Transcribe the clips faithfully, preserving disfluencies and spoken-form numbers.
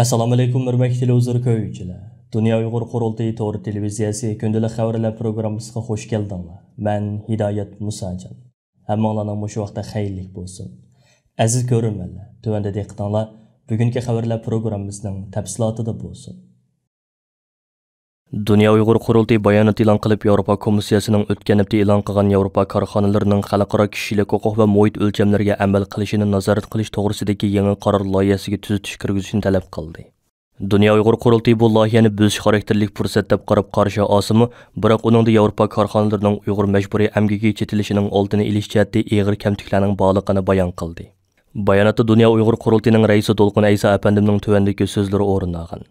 ئەسسالامۇئەلەيكۇم، ھۆرمەتلىك تېلېۋىزور كۆرگۈچىلەر. دۇنيا ئۇيغۇر قۇرۇلتىيى تور تېلېۋىزىيەسى كۈندىلىك خەۋەرلەر پروگراممىسىغا خۇش كەلدىڭلار. مەن ھىدايەت مۇساجان. ھەممىڭلارنىڭ مۇشۇ ۋاقتى خەيرلىك بولسۇن. ئەزىز كۆرۈرمەنلەر، تۆۋەندە دىققىتىڭلار بۈگۈنكى خەۋەرلەر پروگراممىسىنىڭ تەپسىلاتىدا بولسۇن. دۇنيا ئۇيغۇر قۇرۇلتىيى بايانات ئېلان قىلىپ، ياۋروپا كومىسسىيەسىنىڭ ئۆتكەن ھەپتە ئېلان قىلغان ياۋروپا كارخانىلىرىنىڭ خەلقئارا كىشىلىك ھوقۇق ۋە مۇھىت ئۆلچەملىرىگە ئەمەل قىلىشىنى نازارەت قىلىش توغرىسىدىكى يېڭى قارار لايىھەسىگە تۈزىتىش كىرگۈزۈشنى تەلەپ قىلدى. دۇنيا ئۇيغۇر قۇرۇلتىيى بۇ لايىھەنى بۈزۈش خاراكتېرلىك پۇرسەت دەپ قاراپ قارشى ئالسىمۇ، بىراق ئۇنىڭدا ياۋروپا كارخانىلىرىنىڭ ئۇيغۇر مەجبۇرىي ئەمگىكى چېتىلىشىنىڭ ئالدىنى ئېلىش جەھەتتە ئېغىر كەمتۈكلەرنىڭ بارلىقىنى بايان قىلدى. باياناتتا دۇنيا ئۇيغۇر قۇرۇلتىيىنىڭ رەئىسى دولقۇن ئەيسا ئەپەندىمنىڭ تۆۋەندىكى سۆزلىرى ئورۇن ئالغان.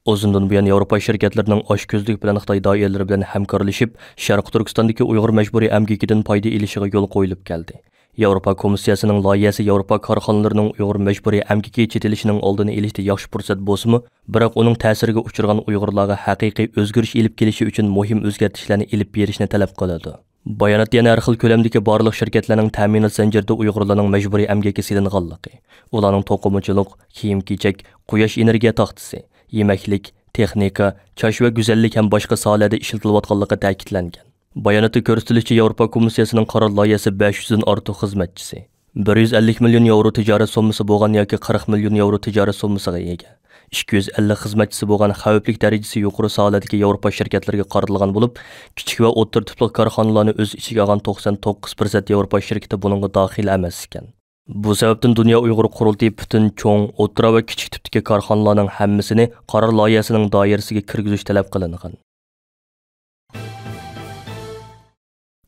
ئۇزۇندىن بۇيان ياۋروپا شىركەتلىرىنىڭ ئاچكۆزلۈك بىلەن خىتاي دائىرىلىرى بىلەن ھەمكارلىشىپ، شەرقىي تۈركىستاندىكى ئۇيغۇر مەجبۇرىي ئەمگىكىدىن پايدا ئېلىشىغا يول قويۇلۇپ كەلدى. ياۋروپا كومىسسىيەسىنىڭ لايىھەسى ياۋروپا كارخانىلىرىنىڭ ئۇيغۇر مەجبۇرىي ئەمگىكى چېتىلىشىنىڭ ئالدىنى ئېلىشتا ياخشى پۇرسەت بولسىمۇ، بىراق ئۇنىڭ تەسىرىگە ئۇچرىغان ئۇيغۇرلارغا ھەقىقىي ئۆزگىرىش ئېلىپ كېلىشى ئۈچۈن مۇھىم ئۆزگەرتىشلەرنى ئېلىپ بېرىشنى تەلەپ قىلىدۇ. بايانات يەنە ھەر خىل كۆلەمدىكى بارلىق شىركەتلەرنىڭ تەمىنات زەنجىرىدە ئۇيغۇرلارنىڭ مەجبۇرىي ئەمگەككە سېلىنغانلىقى، ئۇلارنىڭ توقۇمىچىلىق، كىيىم-كېچەك، قۇياش ئېنېرگىيە تاختىسى، يېمەكلىك، تېخنىكا، چاچ ۋە گۈزەللىك ھەم باشقا ساھەلەردە ئىشلىتىلىۋاتقانلىقى تەكىتلەنگەن. باياناتتا كۆرسىتىلىشىچە، ياۋروپا كومىسسىيەسىنىڭ قارار لايىھەسى بەش يۈزدىن ئارتۇق خىزمەتچىسى، بىر يۈز ئەللىك مىليون ياۋرو تىجارەت سوممىسى بولغان ياكى قىرىق مىليون ياۋرو تىجارەت سوممىسىغا ئىگە، ئىككى يۈز ئەللىك خىزمەتچىسى بولغان خەۋپلىك دەرىجىسى يۇقىرى ساھەلەردىكى ياۋروپا شىركەتلىرىگە قارىتىلغان بولۇپ، كىچىك ۋە ئوتتۇرا تىپلىق كارخانىلارنى ئۆز ئىچىگە ئالغان توقسان توققۇز پىرسەنت ياۋروپا شىركىتى بۇنىڭغا داخىل ئەمەس ئىكەن. بۇ سەۋەبتىن دۇنيا ئۇيغۇر قۇرۇلتىيى پۈتۈن چوڭ، ئوتتۇرا ۋە كىچىك تىپتىكى كارخانىلارنىڭ ھەممىسىنى قارار لايىھەسىنىڭ دائىرىسىگە كىرگۈزۈش تەلەپ قىلىنغان.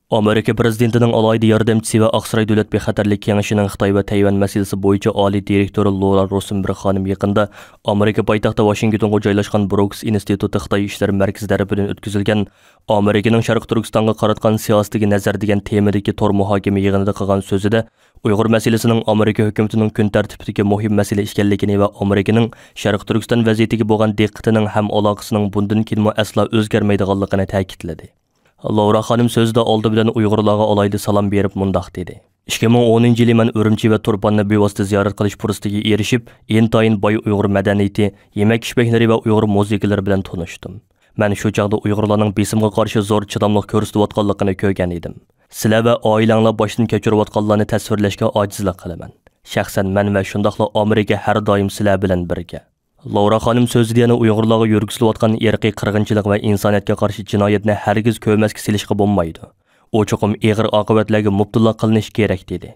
ئامېرىكا پىرېزىدېنتىنىڭ ئالاھىدە ياردەمچىسى ۋە ئاقساراي دۆلەت بىخەتەرلىك كېڭىشىنىڭ خىتاي ۋە تەيۋەن مەسىلىسى بويىچە ئالىي دىرېكتورى لورا روسېنبېرگ خانىم يېقىندا ئامېرىكا پايتەختى ۋاشىنگتونغا جايلاشقان بروكس ئىنستىتۇتى خىتاي ئىشلىرى مەركىزى تەرىپىدىن ئۆتكۈزۈلگەن ئامېرىكىنىڭ شەرقىي تۈركىستانغا قاراتقان سىياسىتىگە نەزەر دېگەن تېمىدىكى تور مۇھاكىمە يىغىنىدا قىلغان سۆزىدە، ئۇيغۇر مەسىلىسىنىڭ ئامېرىكا ھۆكۈمىتىنىڭ كۈن تەرتىپىدىكى مۇھىم مەسىلە ئىكەنلىكىنى ۋە ئامېرىكىنىڭ شەرقىي تۈركىستان ۋەزىيىتىگە بولغان دىققىتىنىڭ ھەم ئالاقىسىنىڭ بۇندىن كېيىنمۇ ئەسلا ئۆزگەرمەيدىغانلىقىنى تەكىتلىدى. لورا خانىم سۆزىدە ئالدى بىلەن ئۇيغۇرلارغا ئالاھىدە سالام بېرىپ مۇنداق دېدى: «ئىككى مىڭ ئونىنچى يىلى مەن ئۈرۈمچى ۋە تۇرپاننى بىۋاسىتە زىيارەت قىلىش پۇرسىتىگە ئېرىشىپ، ئىنتايىن باي ئۇيغۇر مەدەنىيىتى، يېمەك-ئىچمەكلىرى ۋە ئۇيغۇر مۇزىكىلىرى بىلەن تونۇشتۇم. مەن شۇ چاغدا ئۇيغۇرلارنىڭ بېسىمغا قارشى زور چىداملىق كۆرسىتىۋاتقانلىقىنى كۆرگەن ئىدىم. سىلەر ۋە ئائىلەڭلار باشتىن كەچۈرۈۋاتقانلارنى تەسۋىرلەشكە ئاجىزلىق قىلىمەن. شەخسەن مەن ۋە شۇنداقلا ئامېرىكا ھەر دائىم سىلەر بىلەن بىرگە.» لورا خانىم سۆزىدە يەنە ئۇيغۇرلارغا يۈرگۈزۈلۈۋاتقان ئىرقىي قىرغىنچىلىق ۋە ئىنسانىيەتكە قارشى جىنايەتنى ھەرگىز كۆرمەسكە سېلىشقا بولمايدۇ. ئۇ چوقۇم ئېغىر ئاقىۋەتلەرگە مۇپتىلا قىلىنىشى كېرەك، دېدى.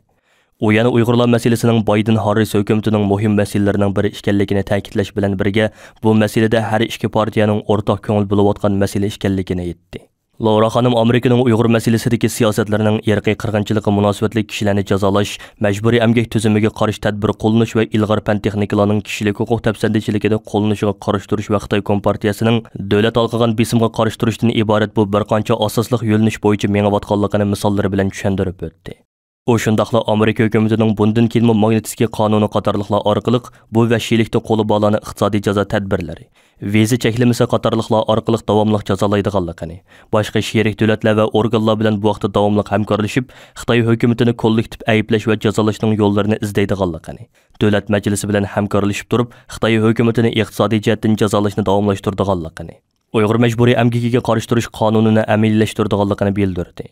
ئۇ يەنە ئۇيغۇرلار مەسىلىسىنىڭ بايدېن-ھاررىس ھۆكۈمىتىنىڭ مۇھىم مەسىلىلىرىنىڭ بىرى ئىكەنلىكىنى تەكىتلەش بىلەن بىرگە، بۇ مەسىلىدە ھەر ئىككى پارتىيەنىڭ ئورتاق كۆڭۈل بۆلۈۋاتقان مەسىلە ئىكەنلىكىنى ئېيتتى. لورا خانىم ئامېرىكىنىڭ ئۇيغۇر مەسىلىسىدىكى سىياسەتلىرىنىڭ ئىرقىي قىرغىنچىلىققا مۇناسىۋەتلىك كىشىلەرنى جازالاش، مەجبۇرىي ئەمگەك تۈزۈمىگە قارشى تەدبىر قوللىنىش ۋە ئىلغار پەن-تېخنىكىلارنىڭ كىشىلىك ھوقۇق دەپسەندىچىلىكىنى قوللىنىشىغا قارشى تۇرۇش ۋە خىتاي كومپارتىيەسىنىڭ دۆلەت ھالقىغان بېسىمغا قارشى تۇرۇشتىن ئىبارەت بۇ بىر قانچە ئاساسلىق يۆنىلىش بويىچە مېڭىۋاتقانلىقىنى مىساللىرى بىلەن چۈشەندۈرۈپ ئۆتتى. ئۇ شۇنداقلا ئامېرىكا ھۆكۈمىتىنىڭ بۇندىن كېيىنمۇ ماگنىتسكىي قانۇنى قاتارلىقلار ئارقىلىق بۇ ۋەھشىيلىكتە قولى بارلارنى ئىقتىسادىي جازا تەدبىرلىرى، ۋىزا چەكلىمىسى قاتارلىقلار ئارقىلىق داۋاملىق جازالايدىغانلىقىنى، باشقا شېرىك دۆلەتلەر ۋە ئورگانلار بىلەن بۇ ھەقتە داۋاملىق ھەمكارلىشىپ، خىتاي ھۆكۈمىتىنى كوللېكتىپ ئەيىبلەش ۋە جازالاشنىڭ يوللىرىنى ئىزدەيدىغانلىقىنى، دۆلەت مەجلىسى بىلەن ھەمكارلىشىپ تۇرۇپ، خىتاي ھۆكۈمىتىنى ئىقتىسادىي جەھەتتىن جازالاشنى داۋاملاشتۇرىدىغانلىقىنى، ئۇيغۇر مەجبۇرىي ئەمگىكىگە قارشى تۇرۇش قانۇنىنى ئەمەلىيلەشتۈرىدىغانلىقىنى بىلدۈردى.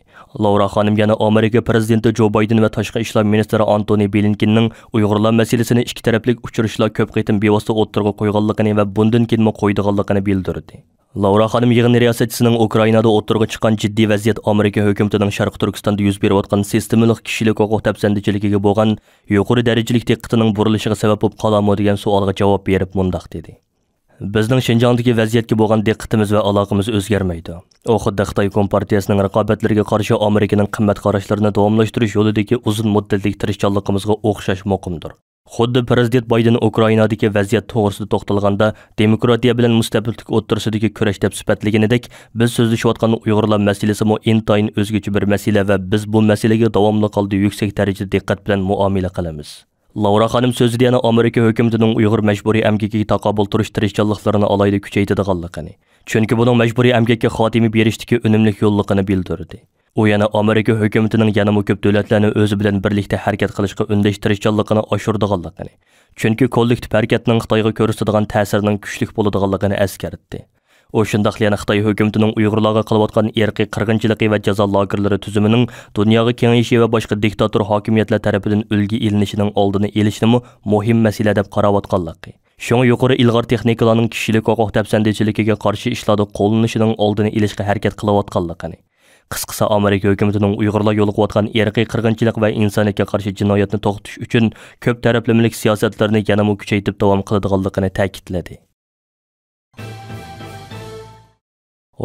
لورا خانىم يەنە ئامېرىكا پىرېزىدېنتى جو بايدېن ۋە تاشقى ئىشلار مىنىستىرى ئانتونى بلىنكېننىڭ ئۇيغۇرلار مەسىلىسىنى ئىككى تەرەپلىك ئۇچرىشىشلار كۆپ قېتىم بىۋاسىتە ئوتتۇرىغا قويغانلىقىنى ۋە بۇندىن كېيىنمۇ قويىدىغانلىقىنى بىلدۈردى. لورا خانىم يىغىن رىياسەتچىسىنىڭ ئۇكرائىنادا ئوتتۇرىغا چىققان جىددىي ۋەزىيەت ئامېرىكا ھۆكۈمىتىنىڭ شەرقىي تۈركىستاندا يۈز بېرىۋاتقان سىستېمىلىق كىشىلىك ھوقۇق دەپسەندىچىلىكىگە بولغان يۇقىرى دەرىجىلىك دىققىتىنىڭ بۇرۇلۇشىغا سەۋەب بولۇپ قالامۇ دېگەن سوئالغا جاۋاب بېرىپ مۇنداق دېدى: «بىزنىڭ شىنجاڭدىكى ۋەزىيەتكە بولغان دىققىتىمىز ۋە ئالاقىمىز ئۆزگەرمەيدۇ. ئۇ خۇددى خىتاي كومپارتىيەسىنىڭ رىقابەتلىرىگە قارشى ئامېرىكىنىڭ قىممەت قاراشلىرىنى داۋاملاشتۇرۇش يولىدىكى ئۇزۇن مۇددەتلىك تىرىشچانلىقىمىزغا ئوخشاش مۇقىمدۇر.» خۇددى پىرېزىدېنت بايدېن ئۇكرائىنادىكى ۋەزىيەت توغرىسىدا توختالغاندا، دېموكراتىيە بىلەن مۇستەبىتلىك ئوتتۇرىسىدىكى كۈرەش دەپ سۈپەتلىگىنىدەك، بىز سۆزلىشىۋاتقان ئۇيغۇرلار مەسىلىسىمۇ ئىنتايىن ئۆزگىچە بىر مەسىلە ۋە بىز بۇ مەسىلىگە داۋاملىق ھالدا يۈكسەك دەرىجىدە دىققەت بىلەن مۇئامىلە قىلىمىز. لورا خانىم سۆزىدە يەنە ئامېرىكا ھۆكۈمىتىنىڭ ئۇيغۇر مەجبۇرىي ئەمگىكىگە تاقابىل تۇرۇش تىرىشچانلىقلىرىنى ئالاھىدە كۈچەيتىدىغانلىقىنى، چۈنكى بۇنىڭ مەجبۇرىي ئەمگەككە خاتىمە بېرىشتىكى ئۈنۈملۈك يوللۇقىنى بىلدۈردى. ئۇ يەنە ئامېرىكا ھۆكۈمىتىنىڭ يەنىمۇ كۆپ دۆلەتلەرنى ئۆزى بىلەن بىرلىكتە ھەرىكەت قىلىشقا ئۈندەش تىرىشچانلىقىنى ئاشۇرىدىغانلىقىنى، چۈنكى كوللېكتىپ ھەرىكەتنىڭ خىتايغا كۆرسىتىدىغان تەسىرىنىڭ كۈچلۈك بولىدىغانلىقىنى ئەسكەرتتى. ئۇ شۇنداقلا يەنە خىتاي ھۆكۈمىتىنىڭ ئۇيغۇرلارغا قىلىۋاتقان ئىرقىي قىرغىنچىلىقى ۋە جازا لاگېرلىرى تۈزۈمىنىڭ دۇنياغا كېڭىيىشى ۋە باشقا دىكتاتور ھاكىمىيەتلەر تەرىپىدىن ئۈلگە ئېلىنىشىنىڭ ئالدىنى ئېلىشنىمۇ مۇھىم مەسىلە دەپ قاراۋاتقانلىقى، شۇڭا يۇقىرى ئىلغار تېخنىكىلارنىڭ كىشىلىك ھوقۇق دەپسەندىچىلىكىگە قارشى ئىشلاردا قوللىنىشىنىڭ ئالدىنى ئېلىشقا ھەرىكەت قىلىۋاتقانلىقىنى، قىسقىسى، ئامېرىكا ھۆكۈمىتىنىڭ ئۇيغۇرلار يولۇقۇۋاتقان ئىرقىي قىرغىنچىلىق ۋە ئىنسانىيەتكە قارشى جىنايەتنى توختىتىش ئۈچۈن كۆپ تەرەپلىمىلىك سىياسەتلىرىنى يەنىمۇ كۈچەيتىپ داۋام قىلىدىغانلىقىنى تەكىتلىدى.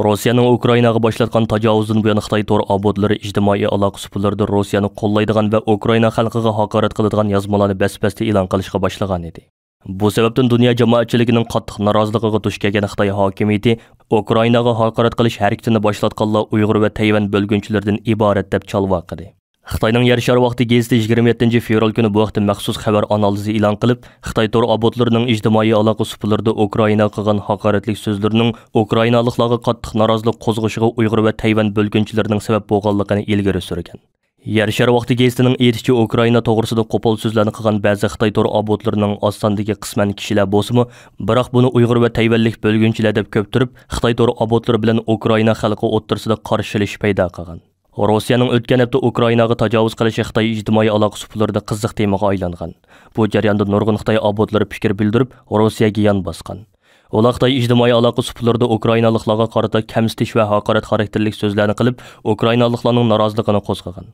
روسىيەنىڭ ئۇكرائىناغا باشلاتقان تاجاۋۇزىدىن بۇيان، خىتاي تور ئابوتلىرى ئىجتىمائىي ئالاقە سۇپىلىرىدا روسىيەنى قوللايدىغان ۋە ئۇكرائىنا خەلقىگە ھاقارەت قىلىدىغان يازمىلارنى بەس-بەستە ئېلان قىلىشقا باشلىغان ئىدى. بۇ سەۋەبتىن دۇنيا جامائەتچىلىكىنىڭ قاتتىق نارازىلىقىغا دۇچ كەلگەن خىتاي ھاكىمىيىتى ئۇكرائىناغا ھاقارەت قىلىش ھەرىكىتىنى باشلاتقانلار ئۇيغۇر ۋە تەيۋەن بۆلگۈنچىلىرىدىن ئىبارەت دەپ چالۋاقىدى. خىتاينىڭ يەر شارى ۋاقتى گېزىتى يىگىرمە يەتتىنچى فېۋرال كۈنى بۇ ھەقتە مەخسۇس خەۋەر ئانالىزى ئېلان قىلىپ، خىتاي تور ئابوتلىرىنىڭ ئىجتىمائىي ئالاقە سۇپىلىرىدا ئۇكرائىناغا قىلغان ھاقارەتلىك سۆزلىرىنىڭ ئۇكرائىنالىقلارغا قاتتىق نارازىلىق قوزغىشىغا ئۇيغۇر ۋە تەيۋەن بۆلگۈنچىلىرىنىڭ سەۋەب بولغانلىقىنى ئىلگىرى سۈرگەن. يەر شارى ۋاقتى گېزىتىنىڭ ئېيتىشىچە، ئۇكرائىنا توغرىسىدا قوپال سۆزلەرنى قىلغان بەزى خىتاي تور ئابوتلىرىنىڭ ئاز ساندىكى قىسمەن كىشىلەر بولسىمۇ، بىراق بۇنى ئۇيغۇر ۋە تەيۋەنلىك بۆلگۈنچىلەر دەپ كۆپتۈرۈپ، خىتاي تور ئابوتلىرى بىلەن ئۇكرائىنا خەلقى ئوتتۇرىسىدا قارشىلىشىش پەيدا قىلغان. روسىيەنىڭ ئۆتكەن ھەپتە ئۇكرائىناغا تاجاۋۇز قىلىشى خىتاي ئىجتىمائىي ئالاقە سۇپىلىرىدا قىزىق تېمىغا ئايلانغان. بۇ جەرياندا نۇرغۇن خىتاي ئابوتلىرى پىكىر بىلدۈرۈپ، روسىيەگە يان باسقان. ئۇلار خىتاي ئىجتىمائىي ئالاقە سۇپىلىرىدا ئۇكرائىنالىقلارغا قارىتا كەمسىتىش ۋە ھاقارەت خاراكتېرلىك سۆزلەرنى قىلىپ، ئۇكرائىنالىقلارنىڭ نارازىلىقىنى قوزغىغان.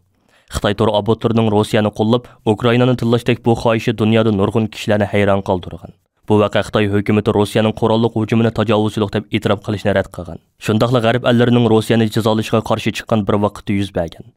خىتاي تور ئابوتلىرىنىڭ روسىيەنى قوللاپ، ئۇكرائىنانى تىللاشتەك بۇ خاھىشى دۇنيادا نۇرغۇن كىشىلەرنى ھەيران قالدۇرغان. بۇ ۋەقە خىتاي ھۆكۈمىتى روسىيەنىڭ قوراللىق ھۇجۇمىنى تاجاۋۇزچىلىق دەپ ئېتىراپ قىلىشىنى رەت قىلغان. شۇنداقلا غەرب ئەللىرىنىڭ روسىيەنى جازالىشىغا قارشى چىققان بىر ۋاقىتتا يۈز بەرگەن.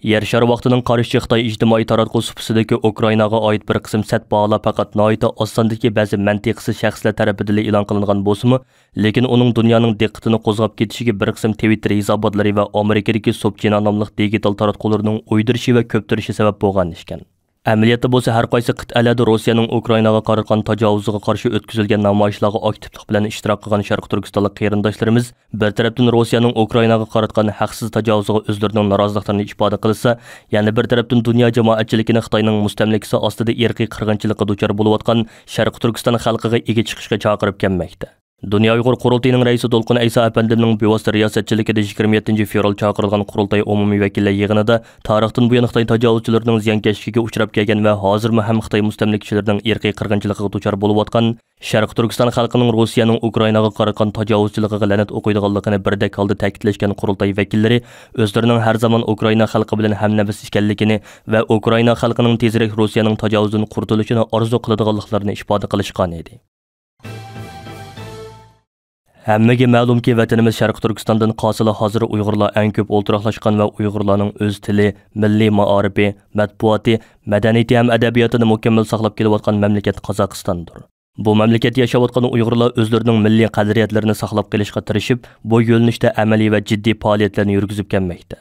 يەر شارى ۋاقتىنىڭ قارىشىچە، خىتاي ئىجتىمائىي تاراتقۇ سۇپىسىدىكى ئۇكرائىناغا ئائىت بىر قىسىم سەت باھالار پەقەت ناھايىتى ئاز ساندىكى بەزى مەنتىقىسىز شەخسلەر تەرىپىدىنلا ئېلان قىلىنغان بولسىمۇ، لېكىن ئۇنىڭ دۇنيانىڭ دىققىتىنى قوزغاپ كېتىشىگە بىر قىسىم تىۋىتتېر ھېساباتلىرى ۋە ئامېرىكىدىكى سوبچىنا ناملىق دىگىتال تاراتقۇلىرىنىڭ ئويدۇرۇشى ۋە كۆپتۈرۈشى سەۋەب بولغان ئىكەن. ئەمەلىيەتتە بولسا، ھەر قايسى قىتئەلەردە روسىيەنىڭ ئۇكرائىناغا قاراتقان تاجاۋۇزىغا قارشى ئۆتكۈزۈلگەن نامايىشلارغا ئاكتىپلىق بىلەن ئىشتىراك قىلغان شەرقىي تۈركىستانلىق قېرىنداشلىرىمىز بىر تەرەپتىن روسىيەنىڭ ئۇكرائىناغا قاراتقان ھەقسىز تاجاۋۇزىغا ئۆزلىرىنىڭ نارازىلىقلىرىنى ئىپادە قىلسا، يەنە بىر تەرەپتىن دۇنيا جامائەتچىلىكىنى خىتاينىڭ مۇستەملىكىسى ئاستىدا ئىرقىي قىرغىنچىلىققا دۇچار بولۇۋاتقان شەرقىي تۈركىستان خەلقىگە ئىگە چىقىشقا چاقىرىپ كەلمەكتە. دۇنيا ئۇيغۇر قۇرۇلتىيىنىڭ رەئىسى دولقۇن ئەيسا ئەپەندىمنىڭ بىۋاسىتە رىياسەتچىلىكىدە يىگىرمە يەتتىنچى فېۋرال چاقىرىلغان قۇرۇلتاي ئومۇمىي ۋەكىللەر يىغىنىدا تارىختىن بۇيان خىتاي تاجاۋۇزچىلىرىنىڭ زىيانكەشلىكىگە ئۇچراپ كەلگەن ۋە ھازىرمۇ ھەم خىتاي مۇستەملىكىچىلىرىنىڭ ئىرقىي قىرغىنچىلىقىغا دۇچار بولۇۋاتقان شەرقىي تۈركىستان خەلقىنىڭ روسىيەنىڭ ئۇكرائىناغا قاراتقان تاجاۋۇزچىلىقىغا لەنەت ئوقۇيدىغانلىقىنى بىردەك ھالدا تەكىتلەشكەن قۇرۇلتاي ۋەكىللىرى ئۆزلىرىنىڭ ھەر زامان ئۇكرائىنا خەلقى بىلەن ھەمنەپەس ئىكەنلىكىنى ۋە ئۇكرائىنا خەلقىنىڭ تېزرەك روسىيەنىڭ تاجاۋۇزىدىن قۇتۇلۇشىنى ئارزۇ قىلىدىغانلىقلىرىنى ئىپادە قىلىشقان ئىدى. ھەممىگە مەلۇمكى، ۋەتىنىمىز شەرقىي تۈركىستاندىن قالسىلا، ھازىر ئۇيغۇرلار ئەڭ كۆپ ئولتۇراقلاشقان ۋە ئۇيغۇرلارنىڭ ئۆز تىلى، مىللىي مائارىپى، مەتبۇئاتى، مەدەنىيىتى ھەم ئەدەبىياتىنى مۇكەممەل ساقلاپ كېلىۋاتقان مەملىكەت قازاقىستاندۇر. بۇ مەملىكەتتە ياشاۋاتقان ئۇيغۇرلار ئۆزلىرىنىڭ مىللىي قەدرىيەتلىرىنى ساقلاپ قېلىشقا تىرىشىپ، بۇ يۆنىلىشتە ئەمەلىي ۋە جىددىي پائالىيەتلەرنى يۈرگۈزۈپ كەلمەكتە.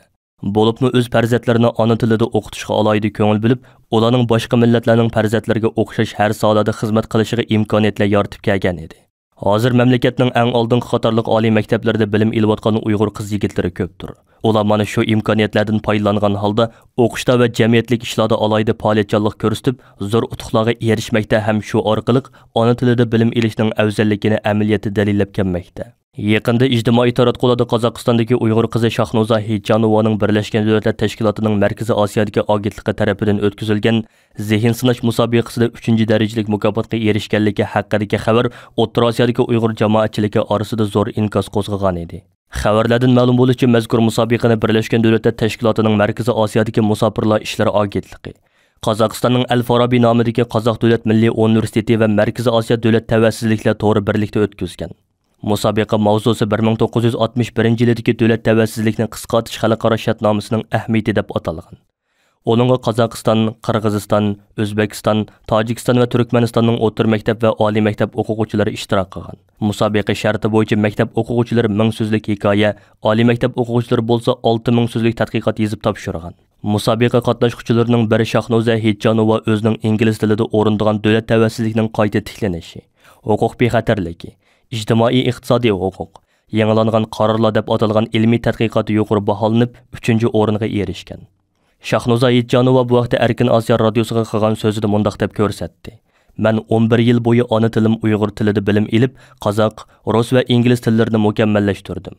بولۇپمۇ ئۆز پەرزەنتلىرىنى ئانا تىلىدا ئوقۇتۇشقا ئالاھىدە كۆڭۈل بۆلۈپ، ئۇلارنىڭ باشقا مىللەتلەرنىڭ پەرزەنتلىرىگە ئوخشاش ھەر ساھەدە خىزمەت قىلىشىغا ئىمكانىيەتلەر يارىتىپ كەلگەن ئىدى. ھازىر مەملىكەتنىڭ ئەڭ ئالدىنقى قاتارلىق ئالىي مەكتەپلىرىدە بىلىم ئېلىۋاتقان ئۇيغۇر قىز يىگىتلىرى كۆپتۇر. ئۇلار مانا شۇ ئىمكانىيەتلەردىن پايدىلانغان ھالدا ئوقۇشتا ۋە جەمئىيەتلىك ئىشلاردا ئالاھىدە پائالىيەتچانلىق كۆرسىتىپ، زور ئۇتۇقلارغا ئېرىشمەكتە ھەم شۇ ئارقىلىق ئانا تىلىدا بىلىم ئېلىشنىڭ ئەۋزەللىكىنى ئەمەلىيەتتە دەلىللەپ كەلمەكتە. يېقىندا ئىجتىمائىي تاراتقۇلاردا قازاقىستاندىكى ئۇيغۇر قىزى شاھنۇزا ھېيتجانوۋانىڭ بىرلەشكەن دۆلەتلەر تەشكىلاتىنىڭ مەركىزىي ئاسىيادىكى ئاگېنتلىقى تەرىپىدىن ئۆتكۈزۈلگەن زېھىن سىناش مۇسابىقىسىدە ئۈچىنچى دەرىجىلىك مۇكاپاتقا ئېرىشكەنلىكى ھەققىدىكى خەۋەر ئوتتۇرا ئاسىيادىكى ئۇيغۇر جامائەتچىلىكى ئارىسىدا زور ئىنكاس قوزغىغانىدى. خەۋەرلەردىن مەلۇم بولۇشىچە، مەزكۇر مۇسابىقىنى بىرلەشكەن دۆلەتلەر تەشكىلاتىنىڭ مەركىزىي ئاسىيادىكى مۇساپىرلار ئىشلىرى ئاگېنتلىقى، قازاقىستاننىڭ ئەل فارابى نامىدىكى قازاق دۆلەت مىللىي ئۇنىۋېرسىتېتى ۋە مەركىزىي ئاسىيا دۆلەت تەۋەسىزلىكلەر تورى بىرلىكتە ئۆتكۈزگەن. مۇسابىقە ماۋزۇسى بىر مىڭ توققۇز يۈز ئاتمىش بىرىنچى يىلىدىكى دۆلەت تەۋەسىزلىكنى قىسقارتىش خەلقئارا شەرتنامىسىنىڭ ئەھمىيىتى دەپ ئاتالغان. ئۇنىڭغا قازاقىستان، قىرغىزىستان، ئۆزبېكىستان، تاجىكىستان ۋە تۈركمەنىستاننىڭ ئوتتۇرا مەكتەپ ۋە ئالىي مەكتەپ ئوقۇغۇچىلىرى ئىشتىراك قىلغان. مۇسابىقە شەرتى بويىچە مەكتەپ ئوقۇغۇچىلىرى مىڭ سۆزلۈك ھېكايە، ئالىي مەكتەپ ئوقۇغۇچىلىرى بولسا ئالتە مىڭ سۆزلۈك تەتقىقات يېزىپ تاپشۇرغان. مۇسابىقە قاتناشقۇچىلىرىنىڭ بىرى شاھنۇزە ھېيتجانوۋا ئۆزىنىڭ ئىنگلىز تىلىدا ئورۇندىغان دۆلەت تەۋەسىزلىكنىڭ قايتا تىكلىنىشى، ھوقۇق بىخەتەرلىكى، ئىجتىمائىي ئىقتىسادىي ھوقۇق، يېڭىلانغان قارارلار دەپ ئاتالغان ئىلمىي تەتقىقاتى يۇقىرى باھالىنىپ، ئۈچىنچى ئورۇنغا ئېرىشكەن. شاھنۇزا ھېيتجانوۋا بۇ ھەقتە ئەركىن ئاسىيا رادىيوسىغا قىلغان سۆزىدە مۇنداق دەپ كۆرسەتتى: مەن ئون بىر يىل بويى ئانا تىلىم ئۇيغۇر تىلىدا بىلىم ئېلىپ، قازاق، رۇس ۋە ئىنگلىز تىللىرىنى مۇكەممەللەشتۈردۈم.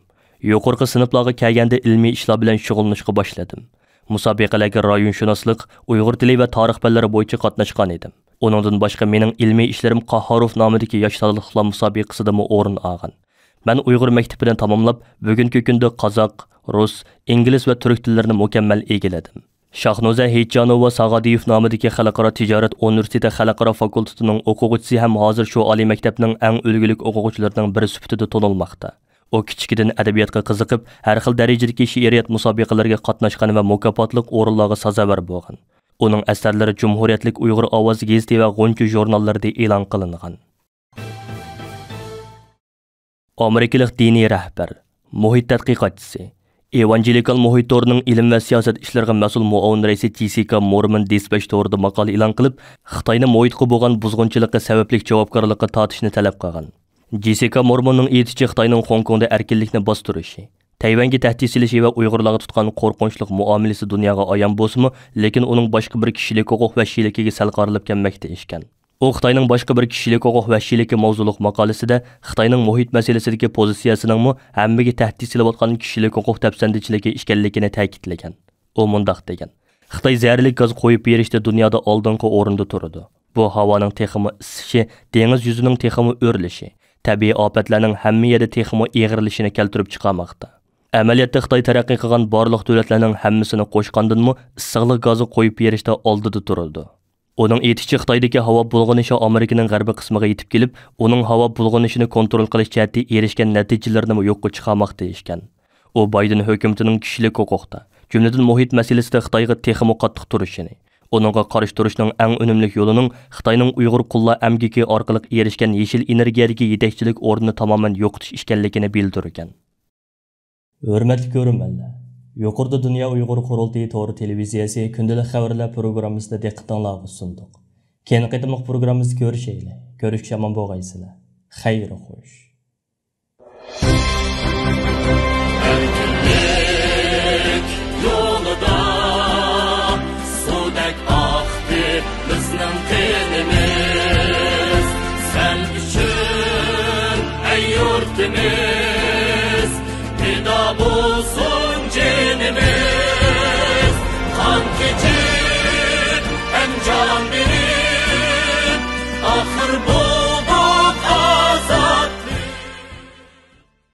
يۇقىرىقى سىنىپلارغا كەلگەندە ئىلمىي ئىشلار بىلەن شۇغۇللىنىشقا باشلىدىم. مۇسابىقىلەرگە رايونشۇناسلىق، ئۇيغۇر تىلى ۋە تارىخ پەنلىرى بويىچە قاتناشقان ئىدىم. ئۇنىڭدىن باشقا مېنىڭ ئىلمىي ئىشلىرىم قاھاروف نامىدىكى ياش تالانتلىقلار مۇسابىقىسىدىمۇ ئورۇن ئالغان. مەن ئۇيغۇر مەكتىپىنى تاماملاپ، بۈگۈنكى كۈندە قازاق، رۇس، ئىنگلىز ۋە تۈرك تىللىرىنى مۇكەممەل ئىگىلىدىم. شاھنۇزە ھېيتجانوۋا ساغادىيېف نامىدىكى خەلقئارا تىجارەت ئۇنىۋېرسىتېتى خەلقئارا فاكۇلتېتىنىڭ ئوقۇغۇچىسى ھەم ھازىر شۇ ئالىي مەكتەپنىڭ ئەڭ ئۈلگىلىك ئوقۇغۇچىلىرىنىڭ بىرى سۈپىتىدە تونۇلماقتا. ئۇ كىچىكىدىن ئەدەبىياتقا قىزىقىپ، ھەر خىل دەرىجىدىكى شېئىرىيەت مۇسابىقىلىرىگە قاتناشقان ۋە مۇكاپاتلىق ئورۇنلارغا سازاۋەر بولغان. ئۇنىڭ ئەسەرلىرى جۇمھۇرىيەتلىك ئۇيغۇر ئاۋازى گېزىتى ۋە غۇنچە ژۇرناللىرىدا ئېلان قىلىنغان. ئامېرىكىلىق دىنىي رەھبەر، مۇھىت تەتقىقاتچىسى، ئېۋانگېلىكال مۇھىت تورىنىڭ ئىلىم ۋە سىياسەت ئىشلىرىغا مەسئۇل مۇئاۋىن رەئىسى جېسسىكا مورمون دىسپەچ تورىدا ماقالە ئېلان قىلىپ، خىتاينى مۇھىتقا بولغان بۇزغۇنچىلىقى سەۋەبلىك جاۋابكارلىققا تارتىشنى تەلەپ قىلغان. جېسسىكا مورموننىڭ ئېيتىشىچە، خىتاينىڭ خوڭكوڭدا ئەركىنلىكنى باستۇرۇشى، تەيۋەنگە تەھدىت سېلىشى ۋە ئۇيغۇرلارغا تۇتقان قورقۇنچلۇق مۇئامىلىسى دۇنياغا ئايان بولسىمۇ، لېكىن ئۇنىڭ باشقا بىر كىشىلىك ھوقۇق ۋەھشىيلىكىگە سەل قارىلىپ كەلمەكتە ئىكەن. ئۇ خىتاينىڭ باشقا بىر كىشىلىك ھوقۇق ۋەھشىيلىكى ماۋزۇلۇق ماقالىسىدە خىتاينىڭ مۇھىت مەسىلىسىدىكى پوزىتسىيەسىنىڭمۇ ھەممىگە تەھدىت سېلىۋاتقان كىشىلىك ھوقۇق دەپسەندىچىلىكى ئىكەنلىكىنى تەكىتلىگەن. ئۇ مۇنداق دېگەن: «خىتاي زەھەرلىك گاز قويۇپ بېرىشتە دۇنيادا ئالدىنقى ئورۇندا تۇرىدۇ. بۇ ھاۋانىڭ تېخىمۇ ئىسسىشى، دېڭىز يۈزىنىڭ تېخىمۇ ئۆرلىشى، تەبىئىي ئاپەتلەرنىڭ ھەممە يەردە تېخىمۇ ئېغىرلىشىشىنى كەلتۈرۈپ چىقارماقتا. ئەمەلىيەتتە خىتاي تەرەققىي قىلغان بارلىق دۆلەتلەرنىڭ ھەممىسىنى قوشقاندىنمۇ ئىسسىقلىق گازى قويۇپ بېرىشتە ئالدىدا تۇرىدۇ.» ئۇنىڭ ئېيتىشىچە، خىتايدىكى ھاۋا بۇلغىنىشى ئامېرىكىنىڭ غەربىي قىسمىغا يېتىپ كېلىپ، ئۇنىڭ ھاۋا بۇلغىنىشىنى كونترول قىلىش جەھەتتە ئېرىشكەن نەتىجىلىرىنىمۇ يوققا چىقارماقتا ئىكەن. ئۇ بايدېن ھۆكۈمىتىنىڭ كىشىلىك ھوقۇقتا، جۈملىدىن مۇھىت مەسىلىسىدە خىتايغا تېخىمۇ قاتتىق تۇرۇشىنى، ئۇنىڭغا قارشى تۇرۇشنىڭ ئەڭ ئۈنۈملۈك يولىنىڭ خىتاينىڭ ئۇيغۇر قۇللار ئەمگىكى ئارقىلىق ئېرىشكەن يېشىل ئېنېرگىيەدىكى يېتەكچىلىك ئورنىنى تامامەن يوقىتىش ئىكەنلىكىنى بىلدۈرگەن. ھۆرمەتلىك كۆرۈرمەنلەر، يۇقىرىدا دۇنيا ئۇيغۇر قۇرۇلتىيى تور تېلېۋىزىيەسى كۈندىلىك خەۋەرلەر پروگراممىسىدا دىققىتىڭلارغا سۇندۇق. كېيىنكى قېتىملىق پروگراممىمىزدا كۆرۈشەيلى. كۆرۈشكىچە ئامان بولغايسىلەر. خەير خوش. ئەركىنلىك يولىدا سۇدەك ئاقتى بىزنىڭ قېنىمىز. سەن ئۈچۈن، ئەي يۇرتىمىز، پىدا بولسۇن جېنىمىز. قان كېچىپ ئەنجاننى